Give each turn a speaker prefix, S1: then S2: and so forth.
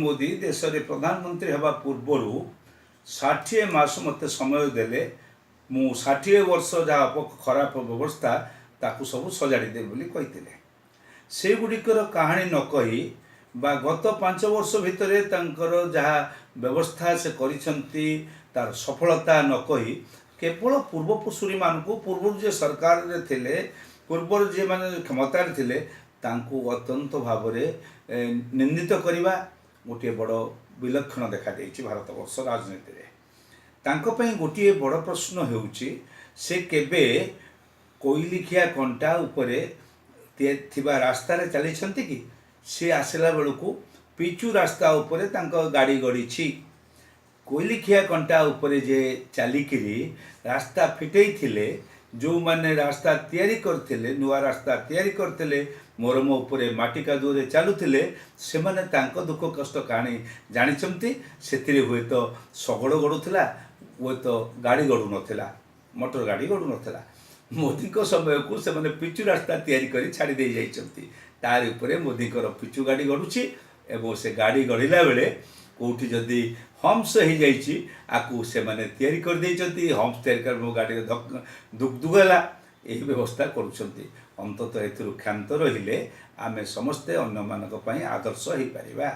S1: ମୋଦି ଦେଶରେ ପ୍ରଧାନମନ୍ତ୍ରୀ ହେବା ପୂର୍ବରୁ 60 ମାସ ମୋତେ ସମୟ ଦେଲେ ମୁଁ 60 ବର୍ଷ ଯାହା ଖରାପ ବ୍ୟବସ୍ଥା, ତାକୁ ସବୁ ସଜାଡ଼ି ଦେବି ବୋଲି କହିଥିଲେ। ସେଗୁଡ଼ିକର କାହାଣୀ ନ କହି ବା ଗତ 5 ବର୍ଷ ଭିତରେ ତାଙ୍କର ଯାହା ବ୍ୟବସ୍ଥା ସେ କରିଛନ୍ତି, ତାର ସଫଳତା ନ କହି କେବଳ ପୂର୍ବପୁରୁଷମାନଙ୍କୁ, ପୂର୍ବରୁ ଯିଏ ସରକାରରେ ଥିଲେ, ପୂର୍ବରୁ ଯିଏମାନେ କ୍ଷମତାରେ ଥିଲେ, ତାଙ୍କୁ ଅତ୍ୟନ୍ତ ଭାବରେ ନିନ୍ଦିତ କରିବା ଗୋଟିଏ ବଡ଼ ବିଲକ୍ଷଣ ଦେଖାଦେଇଛି ଭାରତବର୍ଷ ରାଜନୀତିରେ। ତାଙ୍କ ପାଇଁ ଗୋଟିଏ ବଡ଼ ପ୍ରଶ୍ନ ହେଉଛି, ସେ କେବେ କୋଇଲିଖିଆ କଣ୍ଟା ଉପରେ ଥିବା ରାସ୍ତାରେ ଚାଲିଛନ୍ତି କି? ସେ ଆସିଲା ବେଳକୁ ପିଚୁ ରାସ୍ତା ଉପରେ ତାଙ୍କ ଗାଡ଼ି ଗଡ଼ିଛି। କୋଇଲିଖିଆ କଣ୍ଟା ଉପରେ ଯେ ଚାଲିକିରି ରାସ୍ତା ଫିଟେଇଥିଲେ, ଯେଉଁମାନେ ରାସ୍ତା ତିଆରି କରିଥିଲେ, ନୂଆ ରାସ୍ତା ତିଆରି କରିଥିଲେ, ମୋରମ ଉପରେ ମାଟି କାଦୁଅରେ ଚାଲୁଥିଲେ, ସେମାନେ ତାଙ୍କ ଦୁଃଖ କଷ୍ଟ କାହାଣୀ ଜାଣିଛନ୍ତି। ସେଥିରେ ହୁଏତ ଶଗଡ଼ ଗଡ଼ୁଥିଲା, ହୁଏତ ଗାଡ଼ି ଗଡ଼ୁନଥିଲା, ମଟର ଗାଡ଼ି ଗଡ଼ୁନଥିଲା। ମୋଦିଙ୍କ ସମୟକୁ ସେମାନେ ପିଚୁ ରାସ୍ତା ତିଆରି କରି ଛାଡ଼ି ଦେଇ ଯାଇଛନ୍ତି। ତାରି ଉପରେ ମୋଦିଙ୍କର ପିଚୁ ଗାଡ଼ି ଗଡ଼ୁଛି ଏବଂ ସେ ଗାଡ଼ି ଗଡ଼ିଲା ବେଳେ କେଉଁଠି ଯଦି ହମ୍ସ ହେଇଯାଇଛି, ଆକୁ ସେମାନେ ତିଆରି କରିଦେଇଛନ୍ତି। ହମ୍ସ ତିଆରି କରି ମୋ ଗାଡ଼ିରେ ଦୁକ୍ ଦୁକ୍ ହେଲା। ଏହି ବ୍ୟବସ୍ଥା କରୁଛନ୍ତି। ଅନ୍ତତଃ ଏଥିରୁ କ୍ଷାନ୍ତ ରହିଲେ ଆମେ ସମସ୍ତେ ଅନ୍ୟମାନଙ୍କ ପାଇଁ ଆଦର୍ଶ ହେଇପାରିବା।